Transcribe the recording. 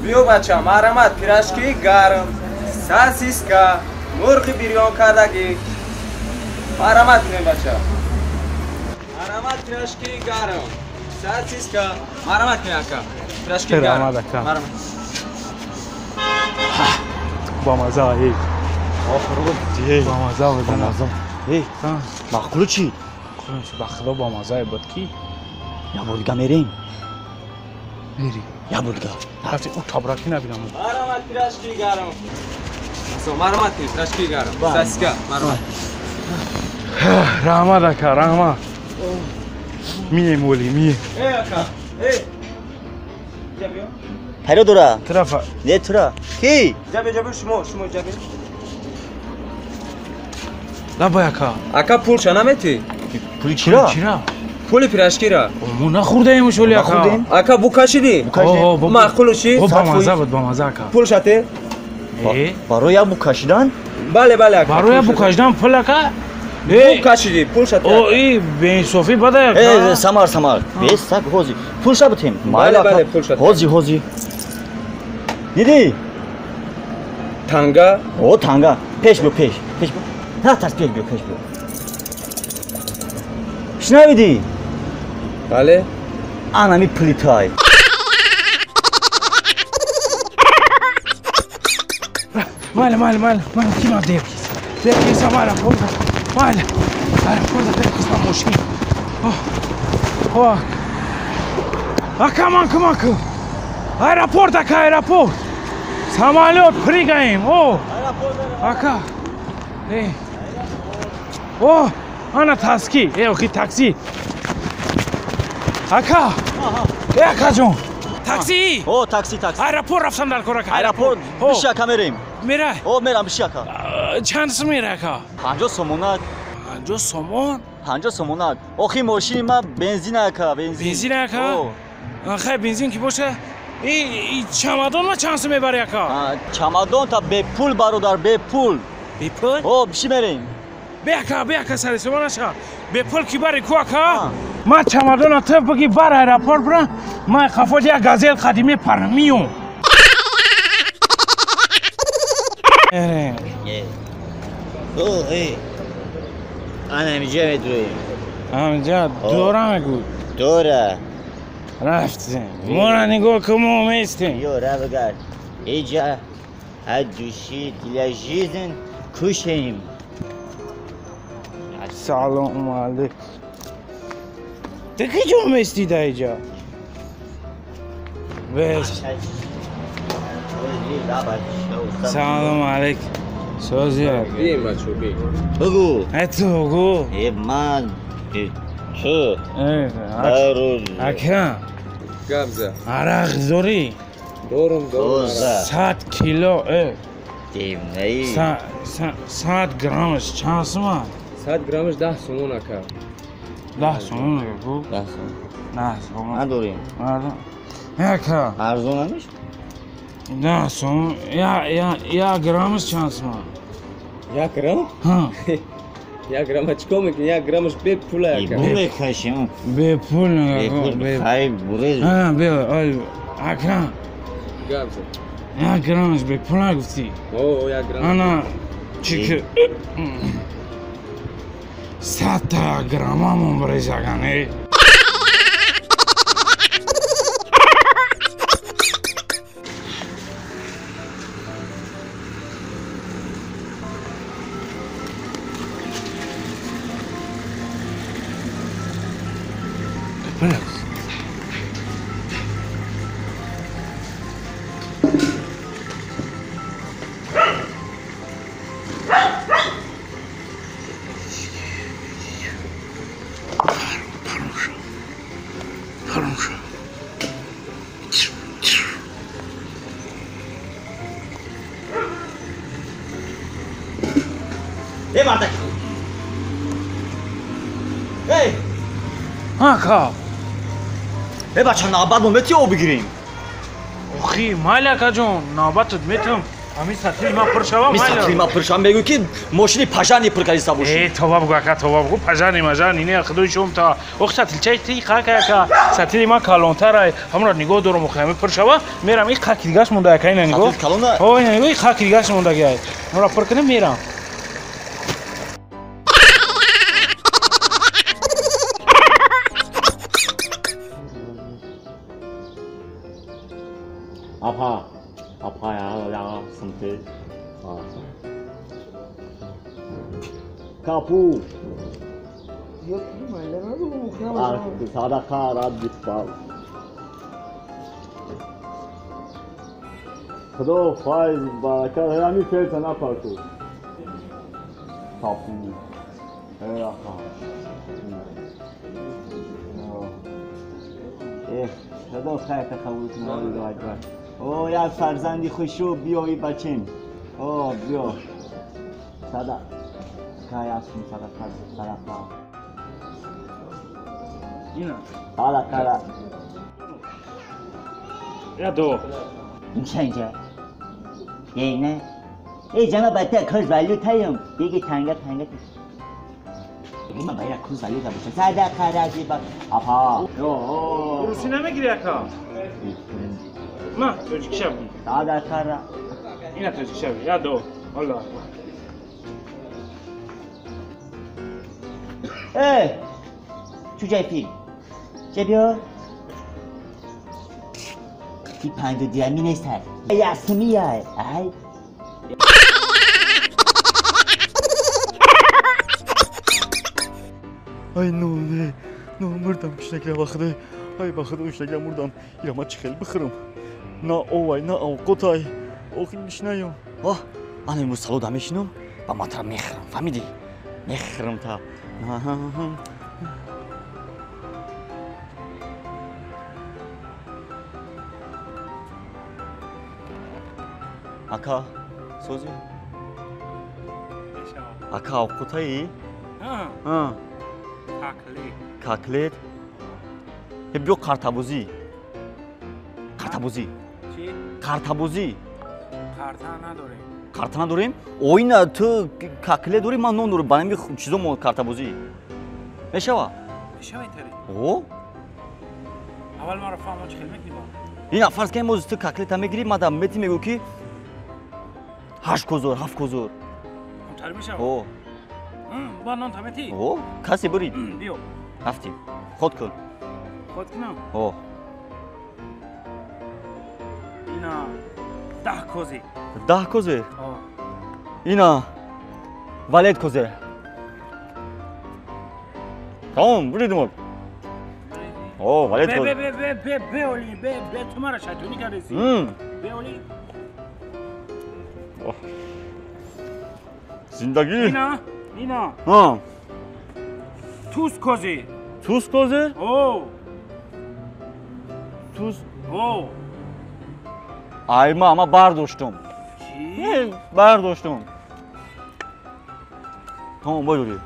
Биё бача, марҳамат, пирожки гарм, сосиска, мурғи бирён кардагӣ. Марҳамат кунем бача. Марҳамат, пирожки гарм, сосиска. Марҳамат кунем ака. Пирожки гарм. Раҳмат ака. Бамаза, эй. Бамаза, бамаза. Эй, маъқулу чӣ? Ба худо бамазае буд ки. Я бор дига мерем. Мери. Я бор дига. Рафти ӯ табраки набинам. Марҳамат, пирожки гарм. Марҳамат кунем, пирожки гарм. Сосиска, марҳамат. Раҳмат ака, раҳмат. Мием оли, мием. Эй ака, эй. Ҷа биё. Пайдо дора. Тарафа. Не тура. Ки? Ҷа биё, ҷа биё, шумо, шумо ҷа биё. Лабай ака. Ака пулша наметӣ? Пули чира? Чира? Пули пирожкира. Мо нахӯрдаем шоли ака. Ака бу кашидӣ? Маъқулу чӣ? Бамаза буд, бамаза ака. Пулша те? Барои як бу кашидан? Бале, бале ака. Барои як бу кашидан пул ака? Бу кашидӣ, пулша те. О, и беинсофӣ бада ака. Э, Самар, Самар. Бес сак ҳози. Пулша бутем. Бале, бале, пулша. Ҳози, ҳози. Дидӣ? Танга? О, танга. Пеш биё, пеш. Пеш биё. На тарс, пеш биё, пеш биё. Шунавидӣ? Бале. Анами плитай. Майли, майли, майли, майли, кима деркис. Деркис, аэропорта. Майли. Аэропорта деркис на мошин. О. Ака, манку, манку. Аэропорт, ака, аэропорт. Самолет, прыгаем. О. Ака. Эй. О, ана таски. Эй, охи такси. Ака. Эй, ака ҷон. Такси. О, такси, такси. Аэропорт рафтам дар кор ака. Аэропорт. Биши ака мерем. Мерай. О, мерам биши ака. Чанд сум мера ака? 50 сомонак. 50 сомон? 50 сомонак. Охи мошини ма бензин ака, бензин. Бензин ака? Хай бензин ки боша. И чамадон ма чанд сум мебари ака? Чамадон та бепул бародар, бепул. Бепул? О, биши мерем. Беака, беака сари сомон наша. Бепул ки бари ку ака? Ман чамадона ту биги бар аэропорт бирам, ман қафоди як газел қадим мепарам, миём. О, эй. Ана ҳамиҷа медроем. Ҳамиҷа дора мегӯ. Дора. Рафтем. Мора нигоҳ кун, мо местем. Ё, ра бигард. Иҷа от души для жизнь кушаем. Салому алейкум. Ту ки ҷо местӣ дар иҷа? Бес. Салому алейкум. Созия. Бием бачо, бием. Бугу. Э, ту бугу. Э, ман. Ту. Ака. Гап за. Арақ дорӣ? Дорум, дорум. 100 кило, э. Девнаи. 100 граммаш чанд сум? 100 граммаш 10 сомон ака. 10 сомон мегӯ? 10 сомон. 10 сомон. Надорем. Ака. Арзон намешавад? 10 сомон. Я граммаш чанд сум? 1 грамм? Ҳа. 1 грамма чӣ кор мекунӣ? 1 граммаш бепул ака. Бу мекашем. Бепул мегӯ. Хай бурез. Ҳа, бе, ой, ака. Гап за. 1 граммаш бепул нагуфтӣ? О, 1 грамм. Ана чӣ ки 100 граммамон брезаган, э. Эй, мардак! Эй! Ака! Эй, бача, навбат мо мети об бигирем? Охи, майли акаҷон, навбатат метам. Ҳамин сатили ман пур шавам. Ми сатили ман пур шавам мегӯй ки мошини пажани пур кардиста бошӣ. Э, това бугӯ ака, това бугӯ, пажани мажани не худои шум та. Ох сатилчаи ти қа ака. Сатили ман калонтар ай. Ҳамро нигоҳ дорам охи ҳамин пур шава. Мерам и қаки дигаш монда ака ина нигоҳ. Сатил калона? О, ина нигоҳ, и қаки дигаш мондаги ай. Ҳамро пур кунем мерам. Апа, апа я сумте. Капу. Садақа раддифал. Худо файз баракат ҳами ферта напарту. Капу. Э, ака. Э, худо хайрта қабул кунад, Аллоҳу акбар. О, як фарзанди хушрӯ биёи бачем. О, биё. Сада. Кай астум садақа, садақа. Ина. Садақа. Я до. инҷа инҷа. Ей не. Эй ҷама бата куз валютаем. Биги танга танга. Биги ман бояд куз валюта бошам. Садақа рази ба. Апа. О. Русӣ намегири ака? Ма, тоҷикша буд. Садақа. Ина тоҷикша буд. Я до. Аллоҳ акбар. Эй! Чуҷай фил. Че биё? Ти панҷу дирами нестай. Ясмияй. Ай. Ай ну не, ну мурдам кишнакия ба худой. Ай ба худо кишнакия мурдам. Ира ма чӣ хел бихӯрам? На овай, на авқотай. Охи кишнаям. А, ана имрӯз салода мешинам ва матра мехӯрам, фаҳмидӣ? Мехӯрам та. Ака, созӣ? Ака, авқотаи? А, каклет. Котлет? Э, биё қартабозӣ. Қартабозӣ. Чӣ? Қартабозӣ. Қарта надорем. Карта надорем? Оина ту котлет дорӣ, ман нон дорам. Ба нами чизо мо картабозӣ. Мешава? Мешава итари. О? Аввал маро фаҳмо чӣ хел мекунӣ бо? Ина фарз кунем моз ту котлета мегирӣ, ман да мети мегӯ ки 8 козор, 7 козор. Ҳамтари мешава? О, Ба нон та мети? о, касе бурид. Биё. Рафтем. Ход кун. Ход кунам. О, Ина 10 козе. 10 козе. О. Ина валет козе. Тамом, буридем. О, валет Бе козе. бе бе бе бе бе оли бе бе ту маро шайтонӣ кардеси. Бе оли. Зиндагӣ. Ина ина А, туз козе. туз козе? О, Туз. о. Ай, ма, ма бардоштум. Чӣ? Бардоштум. Тамом, бой дорӣ.